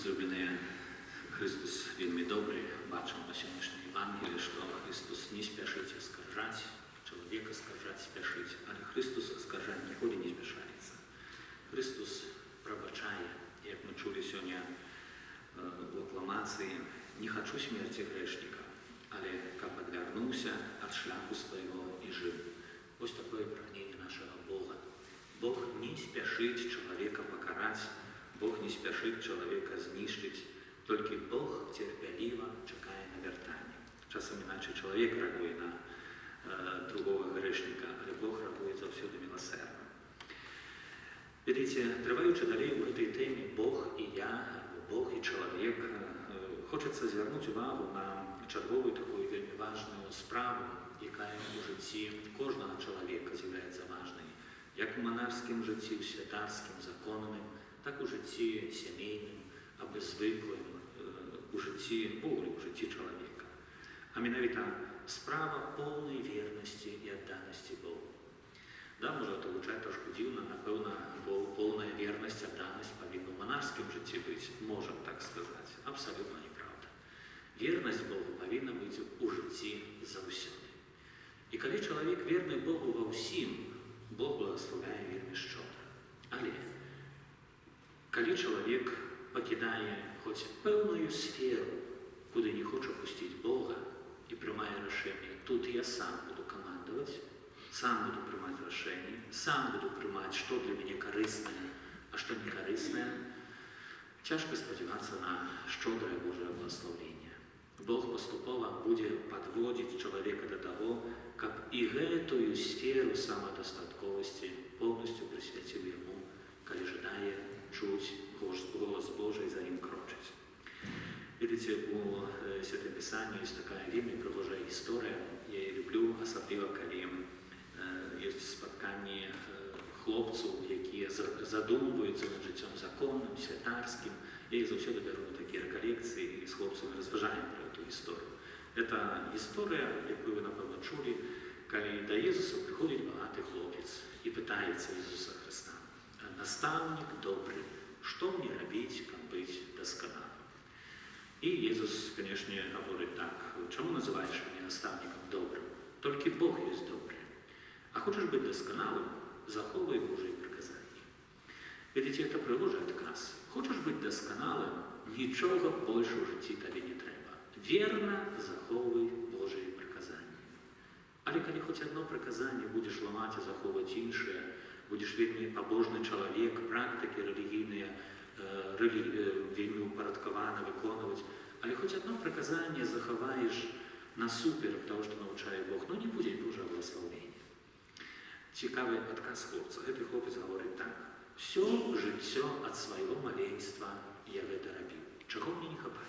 Возлюбленыя, Хрыстус вельмі добры. Бачым па сённяшняй Евангеліі, што Хрыстус не спяшыць аскаржаць, чалавека аскаржаць спяшыць, але Хрыстус аскаржаць ніколі не спяшаецца. Хрыстус прабачае, як мы чулі сёння у акламацыі: «Не хачу смерці грэшніка, але каб адвярнуўся ад шляху свайго і жыў». Вось такое прагненне нашага Бога. Бог не спяшыць чалавека пакараць, Бог не спяшыць чалавека знішчыць, толькі Бог цярпяліва чакае на вяртанне. Часам іначай чалавек рэагуе на другога грэшніка, але Бог рэагуе заўсёды міласэрна. Ведаеце, трываючы далей у гэтай тэме «Бог і я», альбо «Бог і чалавек», хочацца звярнуць увагу на чарговую такую вельмі важную справу, якая ў жыцці кожнага чалавека з'яўляецца важнай, як у манарскім жыцці, у святарскім, законным, так у жыцці сямейным або звыклым, у жыцці увогуле, у жыцці чалавека. А менавіта справа поўнай вернасці і адданасці Богу. Да, можа это гучаць трошку дзіўна, напэўна, бо поўная вернасць, адданасць павінна ў манарскім жыцці быць, можам так сказаць. Абсалютна неправда. Вернасць Богу павінна быць у жыцці заўсёды. І калі чалавек верны Богу ва ўсім, Бог благаслаўляе вельмі шчодра. Але калі чалавек пакідае хоць пэўную сферу, куды не хоча пусціць Бога, і прымае рашэнне: «Тут я сам буду камандаваць, сам буду прымаць рашэнне, сам буду прымаць, што для мяне карыснае, а што не карыснае», цяжка спадзявацца на шчодрае Божае благаслаўленне. Бог паступова будзе падводзіць чалавека да таго, каб і гэтую сферу самадастатковасці поўнасцю прысвяціў яму, калі жадае чуць голас Божий і за ім крочыць. Ведаеце, у Святым Пісанні ёсць такая вельмі прыгожая гісторыя. Я яе люблю, асабліва калі ёсць спатканні хлопцаў, якія задумваюцца над жыццём законным, святарскім. Я іх заўсёды бяру на такія рэкалекцыі, і з хлопцамі разважаем пра эту гісторыю. Это гісторыя, якую вы, напэўна, чулі, калі да Езуса прыходзіць багаты хлопец і пытаецца Езуса Хрыста: «Настаўнік добры, што мне рабіць, каб быць дасканалым?» І Езус, канешне, гаворыць так: «Чаму называеш мяне настаўнікам добрым? Толькі Бог ёсць добры. А хочаш быць дасканалым, захоўвай Божыя прыказанні». Ведаеце, это прыгожы адказ. Хочаш быць дасканалым, нічога больш у жыцці табе не трэба. Верна захоўвай Божыя прыказанні. Але калі хоць адно прыказанне будзеш ламаць, а захоўваць іншае, будзеш вельмі пабожны чалавек, практыкі рэлігійныя вельмі упарадкавана выконваць, але хоць адно прыказанне захаваеш насуперак таго, што навучае Бог, ну, не будзе Божага благаслаўлення. Цікавы адказ хлопца. Гэты хлопец гаворыць так: «Усё жыццё ад свайго маленства я гэта рабіў. Чаго мне не хапае?»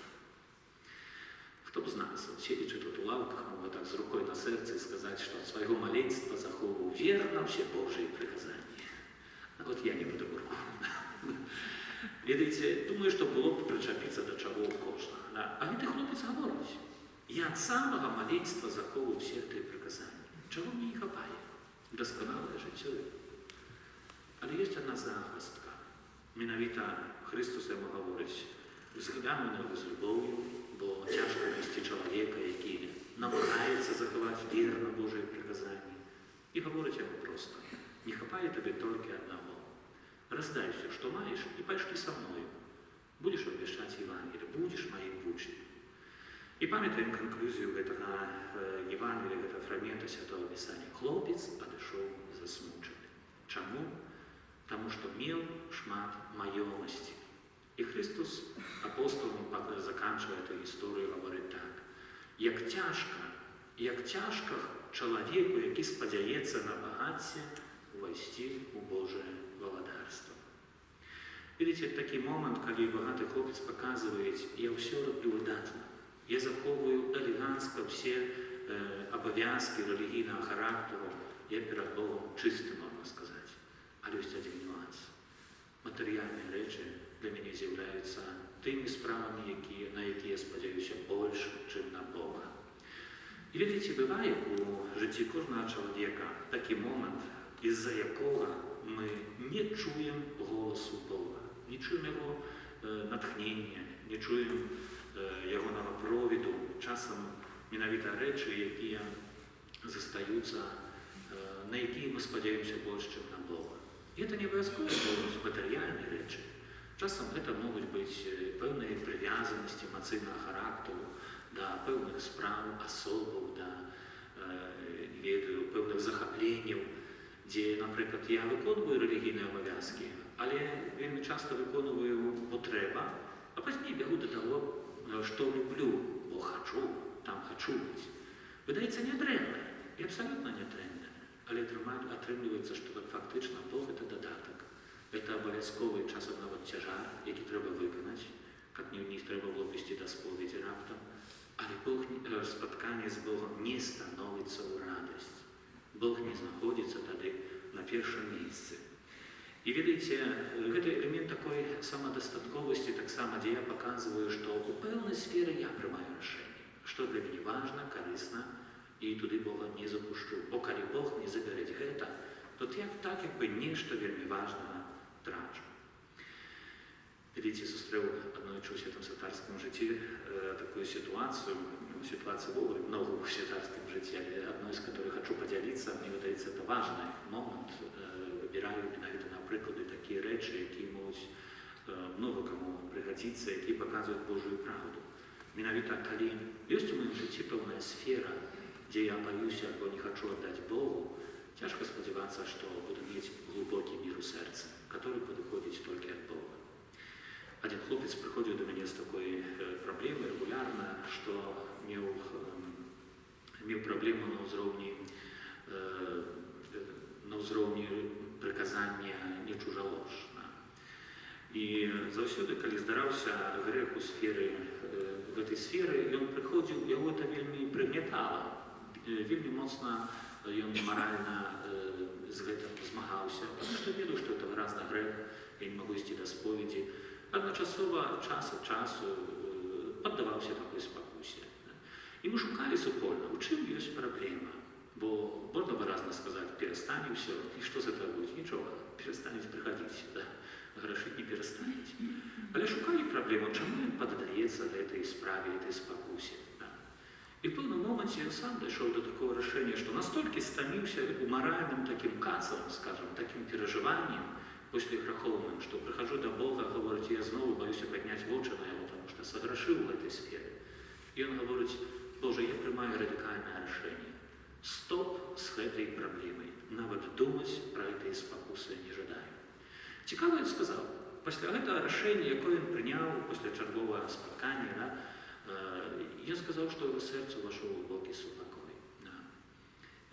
Хто б з нас, вот, седзячы тут у лаўках, мог так з рукой на сэрцы сказаць, што ад свайго маленства захоўваў верна ўсе Божыя прыказанні? А вот я не буду руку. Ведаеце, думаю, што было б прычапіцца да чаго ў кожнага. Да? А гэты хлопец гаворыць: «Я ад самага маленства захоўваў усе гэтыя прыказанні. Чаго мне не хапае? Дасканалае жыццё». Але ёсць адна загваздка. Менавіта Хрыстус яму гаворыць, зглянуў на яго з любоўю, бо цяжка знайсці чалавека, які намагаецца захаваць верна Божыя прыказанні. І гаворыць яму проста: «Не хапае табе толькі аднаго. Раздай усё, што маеш, і пайшлі са мною. Будзеш абвяшчаць Евангелле, будзеш маім вучнем». І памятаем канклюзію гэтага Евангелля, гэтага фрагмента Святого Пісання. Хлопец адышоў засмучаны. Чаму? Таму што меў шмат маёмасці. І Хрыстус апосталам, заканчвае эту гісторыю, гаворыць так: Як цяжка чалавеку, які спадзяецца на багацце, увайсці ў Божае валадарства». Видите, такі момант, калі багаты хлопец паказвае: «Я ўсё раблю выдатна. Я захоўваю элегантска ўсе абавязкі рэлігійнага характару, я перад Богом чысты, можна сказаць. Але ёсць адзін нюанс. Матэрыяльныя рэчы для мяне з'яўляюцца тымі справамі, на якія я спадзяюся больш, чым на Бога». І ведаеце, бывае у жыцці кожнага чалавека такі момант, з-за якога мы не чуем голасу Бога, не чуем яго. натхнення, не чуем ягонага провіду, часам менавіта рэчы, якія застаюцца, на якія мы спадзяемся больш, чым на Бога. І это не абавязкова могуць матэрыяльныя рэчы. Часам гэта могуць быць пэўныя прывязанасці эмацыйнага характару да пэўных спраў, асобаў, да не ведаю, пэўных захапленняў, дзе, напрыклад, я выконваю рэлігійныя абавязкі, але вельмі часта выконваю, бо трэба, а пазней бягу да таго, што люблю, бо хачу, там хачу быць. Выдаецца нядрэнна, і абсалютна нядрэнна, але атрымліваецца, што фактычна Бог — это дадатак. Это абавязковы, часам нават цяжар, які трэба выканаць, каб не трэба было прыйсці да споведзі раптам. Але Бог, спатканне з Богом не становіцца ў радасць. Бог не знаходзіцца тады на першым месцы. І ведаеце, гэты элемент такой самадастатковасці таксама, дзе я паказваю, што ў пэўнай сферы я прымаю рашэнне, што для мяне важна, карысна, і туды Бога не запушчу. Бо калі Бог не забярэць гэта, то як так як бы нешта вельмі важнага трачу. Ведаеце, сустрэў аднойчы ў святым святарскім жыцці такую сітуацыю, ну, сітуацыі ўвогуле много ў святарскім жыцці, але адной з которых хочу падзяліцца, мне выдаецца, это важны момант. Выбіраю менавіта на прыклады такія рэчы, якія могуць много каму прыгадзіцца, якія паказваюць Божую праўду. Менавіта калі ёсць у маім жыцці пэўная сфера, дзе я баюся альбо не хачу аддаць Богу, цяжка спадзявацца, што буду мець глубокі мір у сэрцы, который падыходзіць толькі ад Бога. Адзін хлопец прыходзіў да мяне з такой праблемай рэгулярна, што меў праблему на ўзроўні прыказання «не чужалож». Да. І заўсёды, калі здараўся грэх у сферы, гэтай сферы, ён прыходзіў, яго это вельмі прыгнятала, вельмі моцна ён маральна з гэтым змагаўся, потому што ведаў, што это выразна грэх, я не магу ісці да споведзі. Адначасова час ад часу паддаваўся такой спакусе. І мы шукалі супольна, у чым ёсць праблема. Бо можна выразна сказаць: «Перастань, усё», і што з этого будзе? Нічога, перастанець прыхадзіць, да? Грашыць не перастанець. Але шукалі праблему, чаму ён паддаецца гэтай справе, этой спакусе. Да? І в пэўным моманце ён сам дайшоў до такого рашэння, што настолькі стаміўся маральным такім кацам, скажем, такім перажываннем пасляграхоўным, што прыхаджу да Бога, гаворыць, я зноў баюся падняць вочы на яго, таму што саграшыў у гэтай сферы. І ён гаворыць: «Божа, я прымаю радыкальнае рашэнне. Стоп з гэтай праблемай. Нават думаць пра гэтыя спакусы не жадаю». Цікава ён сказаў, пасля гэтага рашэння, якое ён прыняў пасля чарговага спаткання, да, ён сказаў, што ў яго сэрцу ўвайшоў глыбокі супакой. Да.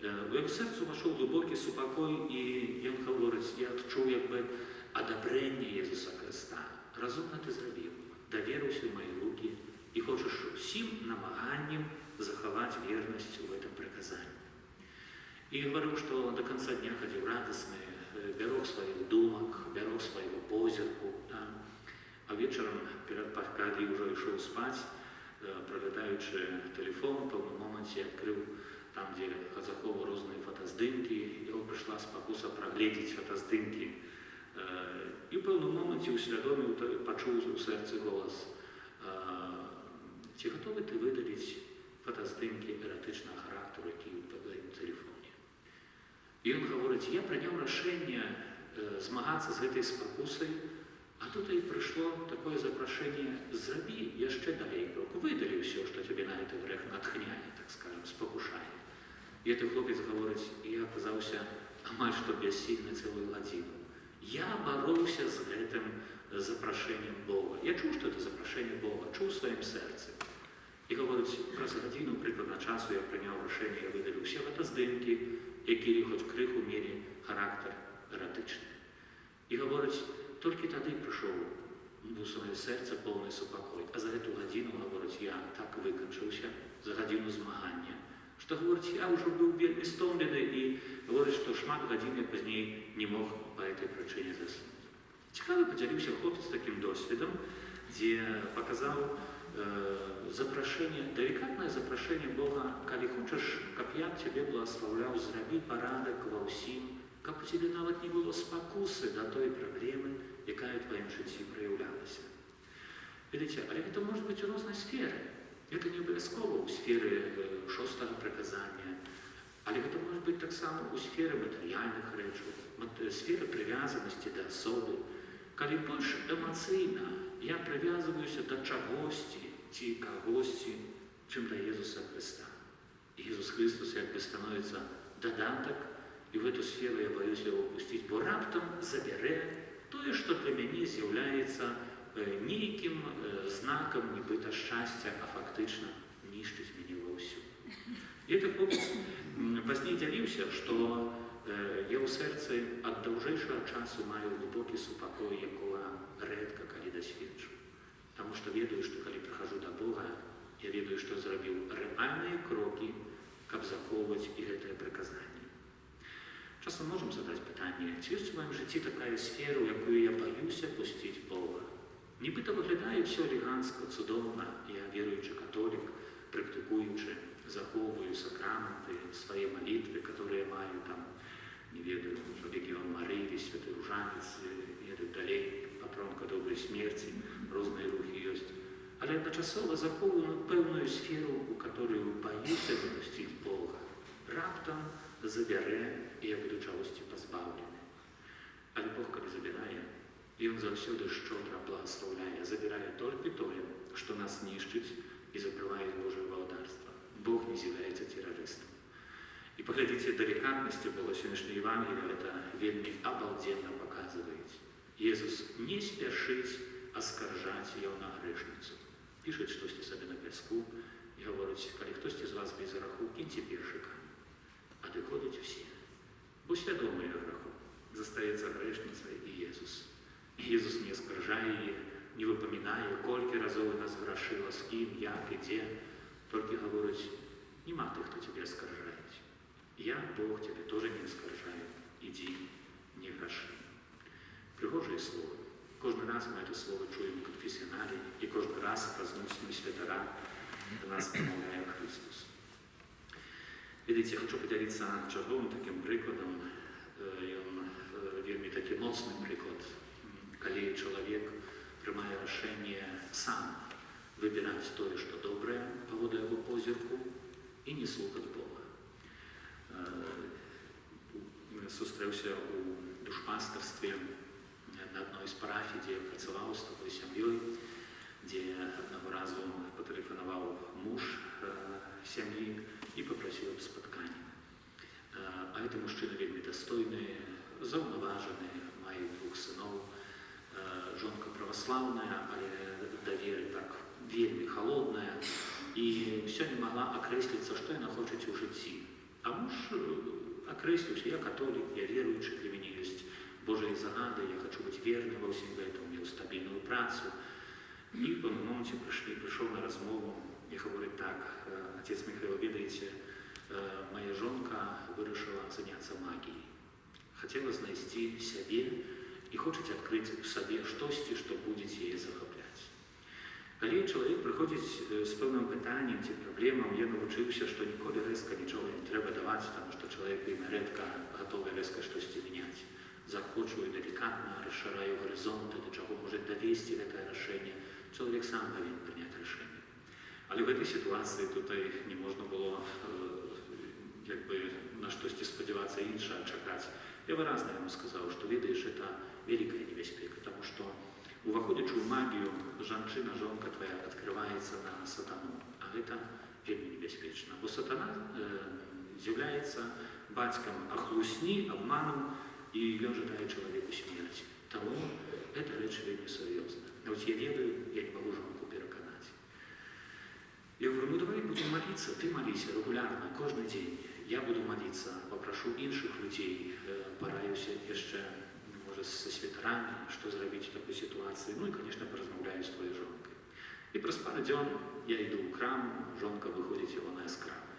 У яго сэрцу ўвайшоў глыбокі супакой, і ён гаворыць: «Я адчуў як бы адабрэнне Езуса Хрыста. Разумна ты зрабіў, даверыўся ў мае рукі і хочаш усім намаганнем захаваць вернасць у гэтым прыказанні». І гаварыў, што до конца дня хадзіў радасны, бярог сваіх думак, бярог свайго позірку. Да. А вечарам, перад калі ўжо ішоў спаць, праглядаючы тэлефон, у пэўным моманце адкрыў там, дзе захоўваў розныя фотаздымкі, яго прыйшла спакуса прагледзець фотаздымкі. І ў пэўным моманце усвядоміў, пачуў у сэрцы голас: «Ці гатовы ты выдаліць фотаздымкі эратычнага характару, які ў тваім тэлефоне?» І ён гаворыць: «Я прыняў рашэнне змагацца з гэтай спакусай, а тут і прыйшло такое запрашэнне: зрабі яшчэ далей крок, выдалі ўсё, што цябе на гэты грэх натхняе, так скажем, спакушае». І гэты хлопец гаворыць: «Я аказаўся амаль што бяссільны цэлую гадзіну. Я бароўся з гэтым запрашэннем Бога. Я чуў, што это запрашэнне Бога, чуў у сваім сэрцы». І гаворыць, праз гадзіну прыкладна часу я прыняў рашэнне, я выдаліў усе фотаздымкі, якія хоць крыху мелі характар эратычны. І гаворыць, толькі тады прыйшоў у сваё сэрца поўны супакой. А за гэту гадзіну, гаворыць, я так выканчыўся, за гадзіну змагання, што, гаворыць, я ўжо быў вельмі стомлены, і гаворыць, што шмат гадзін я пазней не мог па этой прычыне заснуць. Цікава падзяліўся хлопец такім досведам, дзе паказаў запрашэнне, далікатнае запрашэнне Бога: калі хочаш, каб я цябе благаслаўляў, зрабі парадак ва ўсім, каб у цябе нават не было спакусы да той праблемы, якая ў тваім жыцці праяўлялася. Ведаеце, але гэта может быць у рознай сферы. Это не абавязкова ў сферы шостага прыказання, але гэта может быць таксама ў сферы матэрыяльных рэчаў, сферы прывязанасці да асобы. Калі больш эмацыйна я прывязваюся да чагосьці ці кагосьці, чым да Езуса Хрыста. Езус Хрыстус як бы становіцца дадатак, і в эту сферу я боюсь его пусціць, бо раптам забярэ тое, што для мяне з'яўляецца нейкім знакам нібыта шчасця, а фактычна нішчыць мяне ва ўсю. І этот хлопец пазней дзяліўся, што я ў сэрцы ад даўжэйшага часу маю глыбокі супакой, якога рэдка калі дасведчу. Таму што ведаю, што, калі прыхожу да Бога, я ведаю, што зрабіў рэальныя крокі, каб захоўваць і гэтае прыказанне. Часам можам задаць пытанне, ці ёсць у маім жыцці такая сфера, у якую я баюся пусціць Бога. Нібыта выглядае ўсё элегантска, цудоўна, я веруючы католік, практыкуючы, захоўваю сакраменты, свае малітвы, которые маю там, не ведаю, Легіон Марыі, Святы Ружанец, еду далей, Патронка добрай смерці, розныя рухі ёсць. Але адначасова захоўваю пэўную сферу, у которую баюся запусціць Бога. Раптам забярэ, і я буду чагосьці пазбаўлены. Але Бог, калі забірае, ён заўсёды шчодра благаслаўляе, забірае толькі тое, што нас нішчыць і закрывае Божае валадарства. Бог не з'яўляецца тэрарыстам. І паглядзіце, далікатнасці было сённяшняе Евангелие это вельмі абалдзенна паказваюць. Езус не спяшыць аскаржаць яўна грэшніцу. Пішаць штосьці сабе на пяску і гаворыць: «Калі хтосьці з вас без граху, кіньце першы камень». Адыходзяць усе, бо свядомыя граху. Застаецца грэшніца і Езус. Езус не аскаржае яе, не выпамінае, колькі разоў яна зграшыла, з кім, як і дзе. Толькі гаворыць: «Няма тых, хто цябе аскаржаюць. Я, Бог, цябе тоже не аскаржаю. Ідзі, не грашы». Прыгожае слово. Кожны раз мы это слово чуем у канфесіянале, і кожны раз праз вусны святара да нас прамаўляе Хрыстус. Ведаеце, хочу падзяліцца чарговым такім прыкладам. Ён вельмі такі моцны прыклад, калі чалавек прымае рашэнне сам выбіраць тое, што добрае паводле яго позірку, і не слухаць Бога. Сустрэўся у душпастарстве на адной з парафій, дзе я працаваў, з такой сям'ёй, дзе аднаго разу патэлефанаваў муж сям'і і папрасіў аб спатканні. А это мужчына вельмі дастойны, заўнаважаны, мае двух сыноў, жонка праваслаўная, але да веры так вельмі халодная і ўсё не магла акрэсліцца, што яна хоча ў жыцці. А муж акрэсліўся: «Я католік, я веруючы, для мяне ёсць Божыя загады, я хочу быць верным ва ўсім гэтым», меў стабільную працу. І ў пэўным моманце прыйшоў на размову і гаворыць так: «Отец Михаил, ведаеце, моя жонка вырашыла заняцца магіяй. Хацела знайсці сябе і хочаць адкрыць у сабе штосьці, што будзе яе захапляць». Калі чалавек прыходзіць з пэўным пытаннем ці праблемам, я навучыўся, што ніколі рэзка нічога не трэба даваць, таму што чалавек вельмі рэдка гатовы рэзка штосьці мяняць. Заахвочваю далікатна, расшыраю гарызонты, да чаго можа давесці гэтае рашэнне. Чалавек сам павінен прыняць рашэнне. Але в гэтай сітуацыі tutaj не можна было як бы на штосьці спадзявацца іншае, чакаць. Я выразна яму сказаў, што, ведаеш, это вялікая небяспека, таму што, уваходзячы ў магію, жанчына, жонка твоя адкрываецца на сатану, а гэта вельмі небяспечна, бо сатана з'яўляецца бацькам хлусні, абману, і ён жадае чалавеку смерці. Таму гэта рэч вельмі сур'ёзная. А вось я ведаю, я не магу жонку пераканаць. Я говорю: «Ну, давай будем молиться, ты молись регулярно, кожны дзень. Я буду молиться, попрошу іншых людзей, параюся яшчэ, можа, са святарамі, што зрабіць у такой сітуацыі. Ну і, конечно, паразмаўляю з твоей жонкай». І праз пару дзён я іду ў краму, жонка выходзіць ягоная з крамы.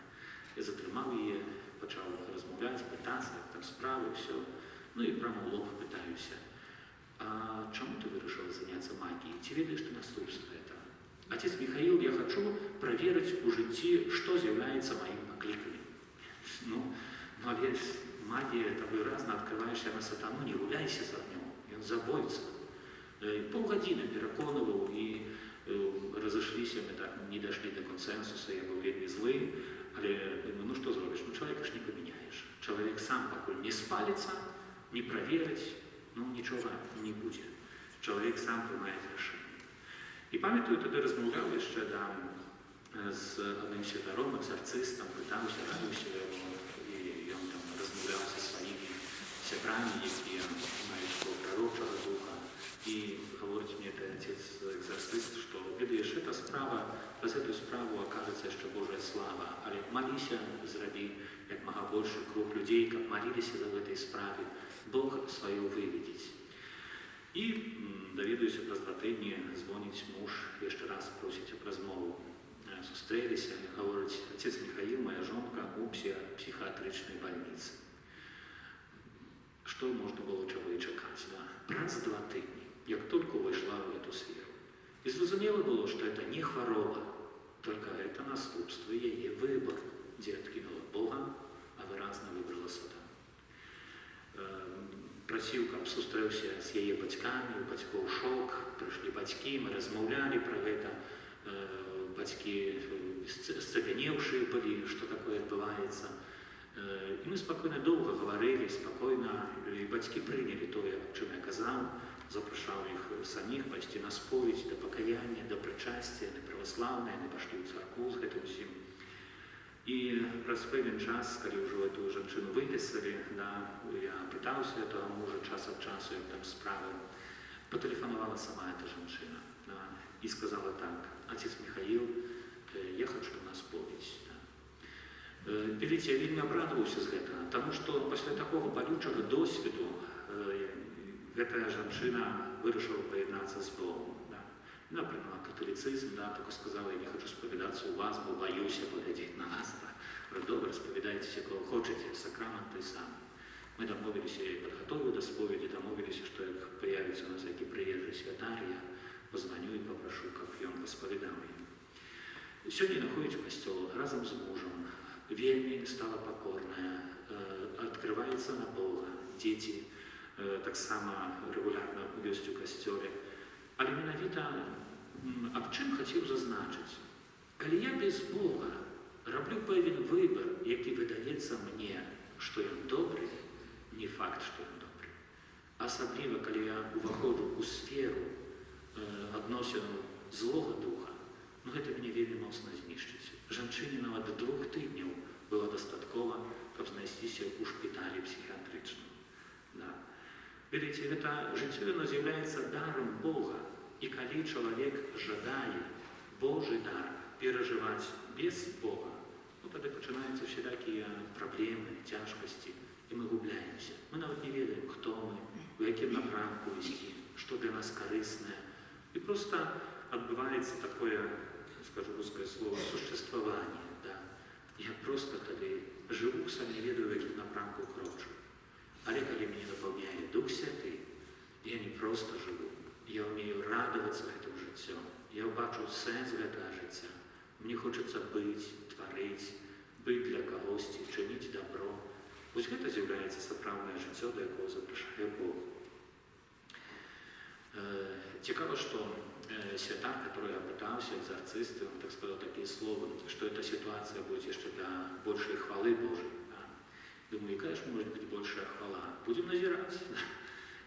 Я затрымаў яе, пачаў размаўляць, пытацца, як там справы, ўсё. Ну і прямо ў лоб пытаюся: «А чаму ты вырашыла заняцца магіяй? Ці ведаеш ты наступства этого?» «Отец Михаил, я хочу праверыць у жыцці, што з'яўляецца маім пакліканнем». Ну, але магія, это выразна адкрываешся на сатану, не гуляйся з агнём, ён забойца. Паўгадзіны пераконваў і Разышліся мы так, не дайшлі да кансэнсусу, я быў вельмі злы, але думаю, ну што зробіш, ну чалавека ж не памяняеш. Чалавек сам пакуль не спаліцца, не праверыць, ну нічога не будзе. Чалавек сам прымае рашэнне. І памятаю, тады размаўляў яшчэ, да, з адным святаром, экзарцыстам, пытаўся, радыўся яго, і ён там размаўляў са сваімі сябрамі, якія маюць такого прарочага духа. І гаворыць мне той отец экзарцыст, што, ведаеш, эта справа, праз эту справу акажацца яшчэ Божая слава, але маліся, зрабі як мага большы круг людзей, каб маліліся за гэтай справе, Бог сваё выведзець. І даведаюся, праз 2 тыдні звоніць муж, яшчэ раз просіць аб размову. Сустрэліся, гаворыць: «Отец Михаил, моя жонка у псіхіятрычнай больніцы». Што можна было чаго і чакаць, да? Праз 2 тыдні, як только увайшла ў эту сферу. І зразумела было, што это не хвароба, только это наступствы яе выбару, дзе адкінула Бога, а выразна выбрала сатану. Прасіў, каб сустрэўся з яе бацькамі, у бацькоў шок, прыйшлі бацькі, мы размаўлялі пра гэта, бацькі сцепеневшие былі, што такое адбываецца. І мы спакойна доўга гаварылі, спакойна, і бацькі прынялі тое, аб чым я казаў, запрашаў іх саміх пайсці на споведзь, да пакаяння, да прычасця, яны праваслаўныя, яны пашлі ў царкву з гэтым усім. І праз пэўен час, калі ўжо эту жанчыну выпісалі, да, я пытаўся этого мужа час ад часу, як там справы, патэлефанавала сама эта жанчына, да, і сказала так: «Отец Михаил, я хочу на споведзь». Да. Ведаеце, я вельмі абрадаваўся з гэтага, таму што пасля такога балючага досведу гэтая жанчына вырашыла паяднацца з Богом. Да. Яна прыняла каталіцызм, да, только сказала: «Я не хочу спавядацца у вас, бо баюся паглядзець на вас». Да. Говорю: «Добра, спавядайцеся, кого хочаце, сакрамент той самы». Мы дамовіліся, я падгатовіў да споведзі, дамовіліся, што як паявіцца у нас які прыезджы святар, я пазваню і папрашу, каб ён паспавядаў ім. Сёння яна ходзіць у касцёл разам з мужам, вельмі стала пакорная, адкрываецца на Бога, дзеці таксама рэгулярна ёсць у касцёле. Але менавіта аб чым хацеў зазначыць: калі я без Бога раблю пэвен выбар, які выдаецца мне, што ён добры, не факт, што ён добры. Асабліва, калі я уваходжу ў сферу адносінаў злога духа, ну гэта мяне вельмі моцна знішчыць. Жанчыне нават 2 тыдняў было дастаткова, каб знайсціся ў шпіталі псіхіятрычным. Да. Ведаеце, гэта жыццё, яно з'яўляецца даром Бога. І калі чалавек жадае Божы дар перажываць без Бога, ну тады пачынаюцца усялякія праблемы, цяжкасці, і мы губляемся. Мы нават не ведаем, хто мы, у якім напрамку ісці, што для нас карыснае. І проста адбываецца такое, скажу русское слово, существование. Да. Я проста тады жыву, сам не ведаю, у якім напрамку крочу. Але калі мяне напаўняе Дух Святы, я не проста жыву, я ўмею радавацца гэтым жыццём. Я бачу сэнс гэтага жыцця. Мне хочацца быць, тварыць, быць для кагосьці, чыніць дабро. Вось гэта з'яўляецца сапраўднае жыццё, да якога запрашае Бог. Цікава, што святар, который я пытаўся, экзарцысты, он так сказал такие слова, что эта ситуация будет еще для большей хвалы Божией. Да. Думаю, якая ж может быть большая хвала? Будем назіраць.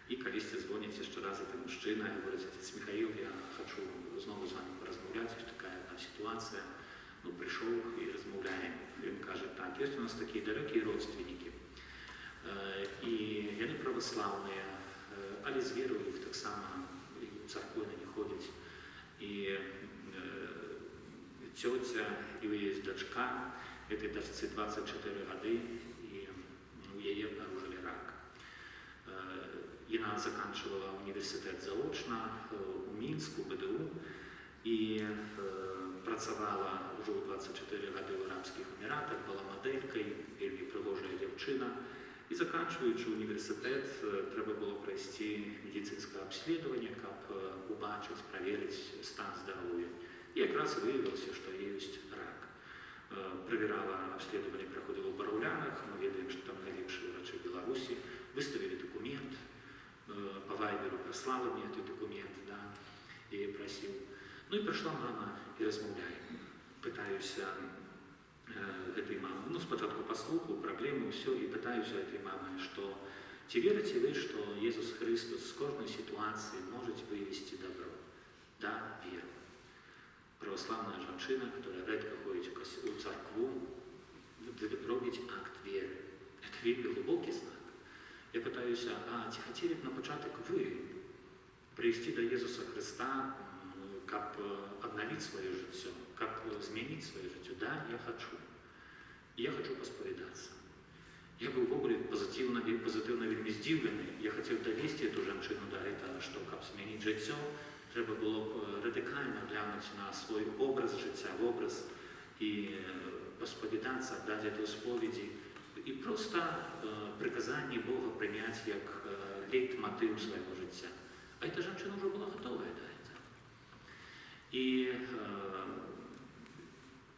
І калісьці звоніць яшчэ раз гэты мужчына і говорит: «Отец Михаил, я хочу знову з вами паразмаўляць, ёсць такая одна ситуация». Ну, прыйшоў, і размаўляем. Ён кажа так: «Ёсць у нас такія далёкія родственники, і яны праваслаўныя, але з верою іх таксама, і ў царкву яны не ходзяць. І цёця, і ў яе ёсць дачка, этой дачцы 24 гады, і у яе обнаружили рак. Яна заканчивала універсітэт заочна у Мінску, БДУ, і працавала ўжо ў 24 гады ў Арабскіх Эміратах, была мадэлькай, вельмі прыгожая дзяўчына. І, заканчваючы універсітэт, трэба было прайсці медицинское обследование, каб убачыць, праверыць стан здароўя. І якраз выявілася, што ёсць рак. Правярала, обследование праходзіла ў Бараўлянах, мы ведаем, што там найлепшыя врачы Беларусі, выставілі дакумент, по вайберу прислала мне этот документ, да, я просил. Ну і прыйшла мама, і размаўляем. Пытаюся гэтай мамы, ну, спачатку паслухаў праблемы, ўсё, і пытаюся гэтай мамы, што ці верыце вы, што Езус Хрыстус з кожнай сітуацыі можа вывесці дабро? Да, веру. Праваслаўная жанчына, которая рэдка ходзіць у царкву, робіць акт веры. Это вельмі глыбокі знак. Я пытаюся: а ці хацелі б на пачатак вы прыйсці да Езуса Хрыста, каб аднавіць сваё жыццё, каб змяніць сваё жыццё? Да, я хачу. Я хачу паспавядацца. Я быў увогуле пазітыўна вельмі здзіўлены. Я хацеў давесці эту жанчыну да гэтага, што, каб змяніць жыццё, трэба было б радыкальна глянуць на свой образ жыцця, вобраз, і паспавядацца, аддаць это ў споведзі і проста прыказанні Бога прыняць як лейтматыў свайго жыцця. А эта жанчына ўжо была гатовая да этого. І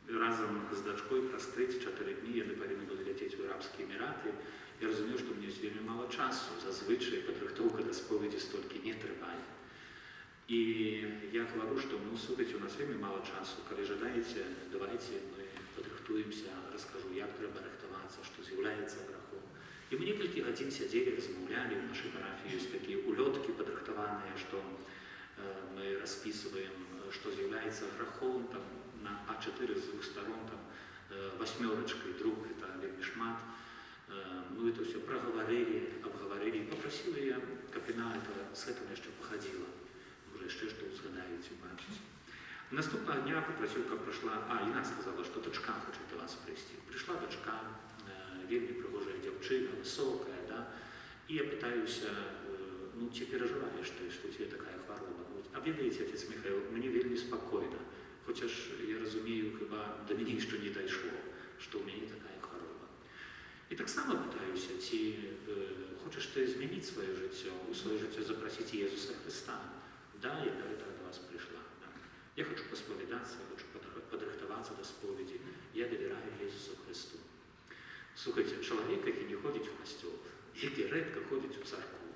разам з дачкой праз 34 дні яны павінны былі ляцець у Арабскія Эміраты. Я разумеў, што мне ёсць вельмі мала часу. Зазвычай падрыхтоўка да споведзі столькі не трывае. І я гавару, што, ну, слухайце, у нас вельмі мала часу. Калі жадаеце, давайце мы падрыхтуемся, раскажу, як трэба рыхтавацца, што з'яўляецца грахом. І мы некалькі гадзін сядзелі, размаўлялі. У нашай парафіі ёсць такія улёткі падрыхтаваныя, што мы распісваем, што з'яўляецца грахом, там, на А4 з двух сторон, там, васьмёрачкай друк, это вельмі шмат. Мы это все прагаварылі, абгаварылі, і папрасіў я, каб яна з гэтым яшчэ пахадзіла. Можа, яшчэ што ўзгадаеце, убачыць. Наступнага дня папрасіў, каб прыйшла, а яна сказала, што дачка хоча да вас прыйсці. Прыйшла дачка, вельмі прыгожая дзяўчына, высокая, да? І я пытаюся: ну, ці перажываеш ты, што ў цябе такая хвароба? Гаворыць: а ведаеце, отец Михаил, мне вельмі спакойна. Хаця ж я разумею, хіба да мяне яшчэ не дайшло, што ў мяне такая хвароба. І таксама пытаюся: ці хочаш ты змяніць сваё жыццё, у сваё жыццё запрасіць Езуса Хрыста? Да, я для этого да вас прыйшла. Да. Я хачу паспавядацца, я хачу падрыхтавацца да споведзі. Я давяраю Езусу Хрысту. Слухайце, чалавек, які не ходзіць у касцёл, які рэдка ходзіць у царкву,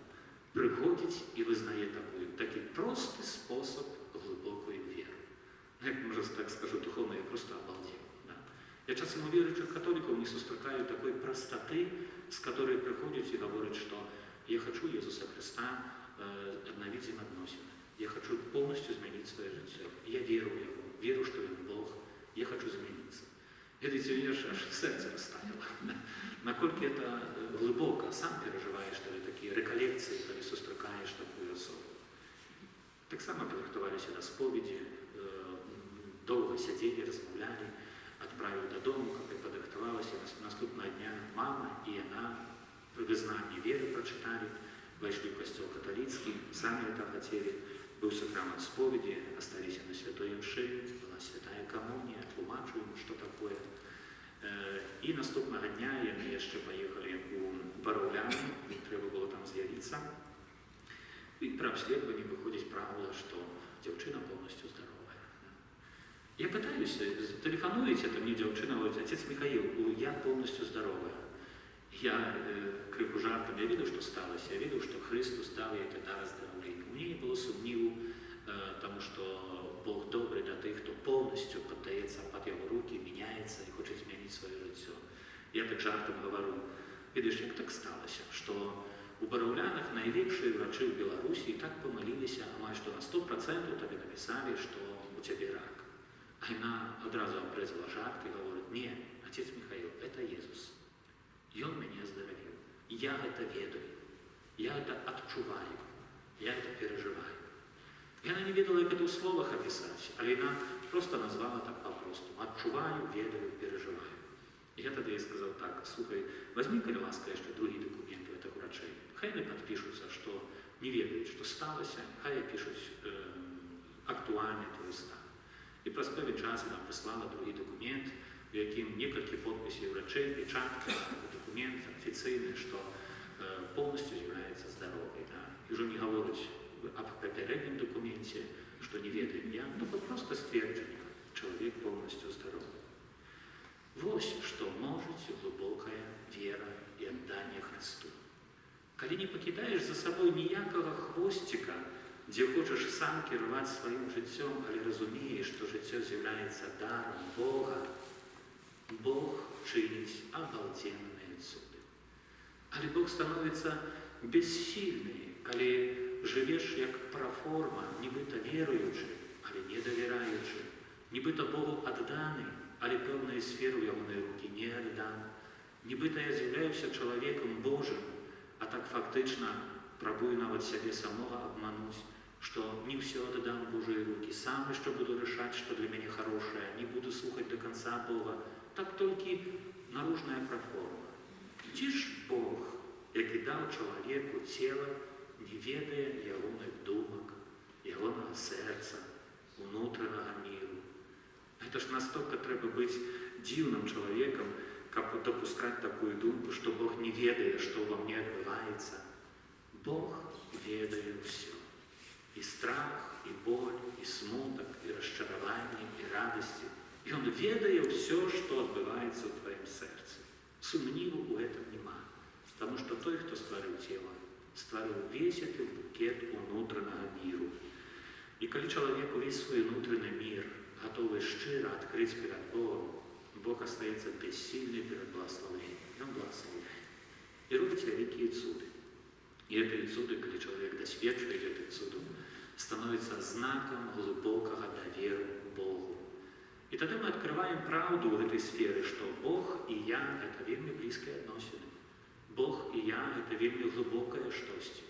прыходзіць і вызнае такі просты спосаб глыбокай веры. Ну, як можа, так скажу духоўна, я просто обалдел. Да? Я часам у веруючых католікаў не сустракаю такой простоты, з которой прыходзяць і гавораць, што я хачу Езуса Хрыста, аднавіць з ім адносіны. Я хачу полностью змяніць сваё жыццё. Я веру ў яго, веру, што ён Бог. Я хачу змяніцца. Ведаеце, мне ж аж сэрца растаяла. Наколькі это глыбока, сам перажываеш тады такія рэкалекцыі, калі сустракаеш такую асобу. Таксама падрыхтаваліся да споведзі, доўга сядзелі, размаўлялі, адправіў дадому, каб і падрыхтавалася. Наступнага дня мама і яна вызнанне веры прачыталі, вайшлі ў касцёл каталіцкі, самі это хацелі. Быў сакрамент споведзі, асталіся на святой імшы, была святая камунія, тлумачыў ім, што такое. І наступнага дня яны яшчэ паехалі ў Бараўляны, трэба было там з'явіцца. І пры абследаванні выходзіць праўда, што дзяўчына полностью здаровая. Я пытаюся, тэлефануеце, там мне дзяўчына гаворыць: «Отец Михаил, я полностью здаровая». Я крыху жартам, я ведаў, што сталася, я ведаў, што Хрыстус даў ёй это дар аздараўлення. У мяне не было сумніву, таму што Бог добры для тых, хто полностью паддаецца пад яго рукі, мяняецца і хоча змяніць сваё жыццё. Я так жартам гавару: ведаеш, як так сталася, што у Бараўлянах найлепшыя врачы ў Беларусі так памыліліся, амаль што на 100% табе напісалі, што у цябе рак? А яна адразу абрэзала жарт і гаворыць: «Не, отец Михаил, это Езус. Ён мяне аздаравіў. Я гэта ведаю. Я это адчуваю. Я это перажываю». Яна не ведала, як это ў словах апісаць, але яна просто назвала так папросту: адчуваю, ведаю, перажываю. І я тады ей сказаў так: слухай, возьми, калі ласка, яшчэ другі дакумент у гэтых врачэй. Хай яны падпішуцца, што не ведаюць, што сталася, хай пішуць актуальны твой стан. І праз пэўны час яна прыслала другі дакумент, у якім некалькі подпісей врачэй, печатка, дакумент афіцыйны, што полностью з'яўляецца здаровай. Да? І ўжо не гаворыць аб папярэднім дакуменце, што не ведаем я, то просто сцверджанне: чалавек полностью здаровы. Вось што можа глыбокая вера і адданне Хрысту. Калі не пакідаеш за сабой ніякага хвосціка, дзе Дзе хочаш сам кіраваць сваім жыццём, але разумееш, што жыццё з'яўляецца дарам Бога, Бог чыніць абалдзенныя цуды. Але Бог становіцца бессільны, калі жывеш як праформа, нібыта веруючы, але не давяраючы, нібыта Богу адданы, але пэўныя сферы ў ягоныя рукі не аддам. Нібыта я з'яўляюся чалавекам Божым, а так фактычна прабую нават сябе самога абмануць, што не ўсё аддам у Божыя рукі, сам яшчэ буду рашаць, што для мяне харошае, не буду слухаць да канца Бога. Так толькі наружная праформа. Ці ж Бог, які даў чалавеку цела, не ведае ягоных думак, ягонага сэрца, унутранага міру? Гэта ж настолько трэба быць дзіўным чалавекам, каб дапускаць такую думку, што Бог не ведае, што ўва мне адбываецца. Бог ведае ўсё. І страх, і боль, і смутак, і расчараванне, і радасці. Ён ведае ўсё, што адбываецца ў тваім сэрцы. Сумніву ў гэтым няма. Таму што той, хто стварыў цела, стварыў увесь гэты букет унутранага міру. І калі чалавек увесь свой унутраны мір гатовы шчыра адкрыць перад Богом, Бог астаецца бессільны перад благаслаўленнем. Ён благаслаўляе. І робіць вялікія цуды. І гэтыя цуды, калі чалавек дасведчвае гэтых цудаў, становіцца знакам глыбокага даверу Богу. І тады мы адкрываем праўду ў гэтай сферы, што Бог і я — это вельмі блізкія адносіны. Бог і я — это вельмі глыбокае штосьці.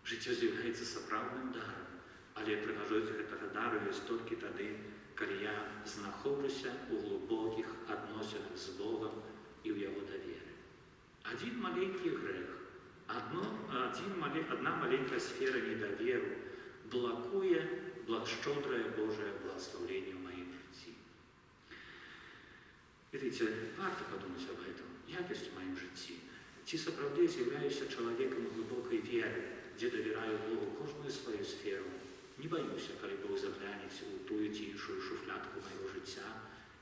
Жыццё з'яўляецца сапраўдным дарам, але прыгажосць гэтага дару ёсць толькі тады, калі я знаходжуся ў глыбокіх адносінах з Богам і ў яго даверы. Адзін маленькі грэх, адна маленькая сфера недаверу блакуе шчодрае Божае благаслаўленне ў маім жыцці. Ведаеце, варта падумаць аб гэтым, як ёсць у маім жыцці. Ці сапраўды з'яўляюся чалавекам глыбокай веры, дзе давяраю Богу кожную сваю сферу. Не баюся, калі Бог заглянець у тую ці іншую шуфлятку майго жыцця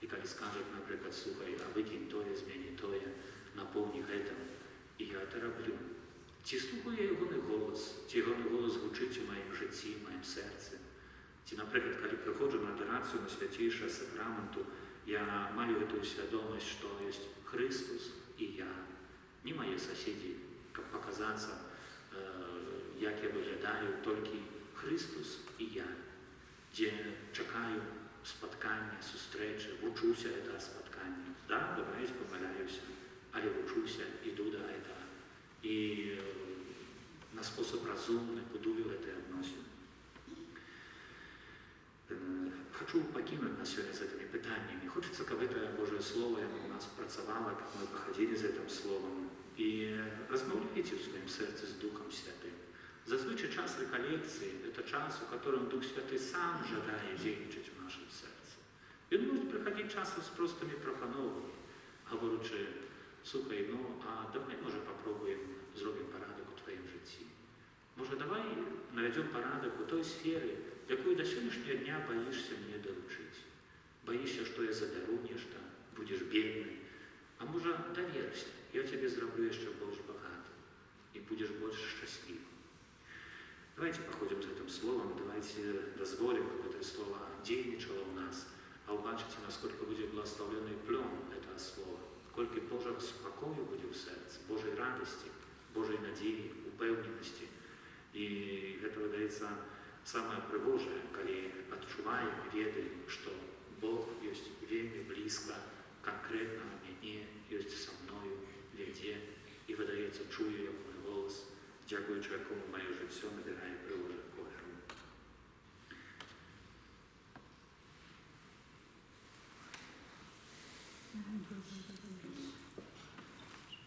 і калі скажа, напрыклад: «Слухай, а выкінь тое, змяні тое, напоўні гэтым». І я это раблю. Ці слухаю я ягоны голас, ці ягоны голас гучыць у маім жыцці, маім сэрцы. Ці, напрыклад, калі прыходжу на адарацыю Найсвяцейшага Сакраменту, я маю гэтую свядомасць, што ёсць Хрыстус і я, не мае суседзі, каб паказацца, як я выглядаю, толькі Хрыстус і я, дзе чакаю спаткання, сустрэчы, вучуся гэтага спаткання. Да, бываюць, памыляюся, але вучуся, іду да гэтага. І на спосаб разумны будую гэтыя адносіны. Хачу пакінуць нас сёння з гэтымі пытаннямі. Хочацца, каб гэтае Божае Слова яно ў нас працавала, каб мы пахадзілі з гэтым словам. І размаўляйце ў сваім сэрцы з Духам Святым. Зазвычай час рэкалекцыі – это час, у котором Дух Святы сам жадае дзейнічаць у нашым сэрцы. Ён может прыхадзіць часам з простымі прапановамі, гаворучы: «Слухай, ну а давай, можа, попробуем, зробім парадак у тваім жыцці. Можа, давай навядзём парадак у той сферы, якую да сённяшняга дня баішся мне даручыць. Баішся, што я забяру нешта, будзеш бедны. А можа, даверся, я цябе зраблю яшчэ больш багатым і будзеш больш шчаслівым». Давайце паходзім з гэтым словам, давайце дазволім, каб гэтае слова дзейнічала ў нас, а ўбачыце, насколько будзе благаслаўлёны плён гэтага слова, колькі Божага спакою будзе ў сэрцы, Божай радасці, Божай надзеі, упэўненасці. І гэта, выдаецца, самае прыгожае, калі адчуваем і ведаем, што Бог ёсць вельмі блізка канкрэтна мяне, ёсць са мною, вядзе і, выдаецца, чую ягоны голас, дзякуючы якому маё жыццё набірае прыгожых колераў. Божа.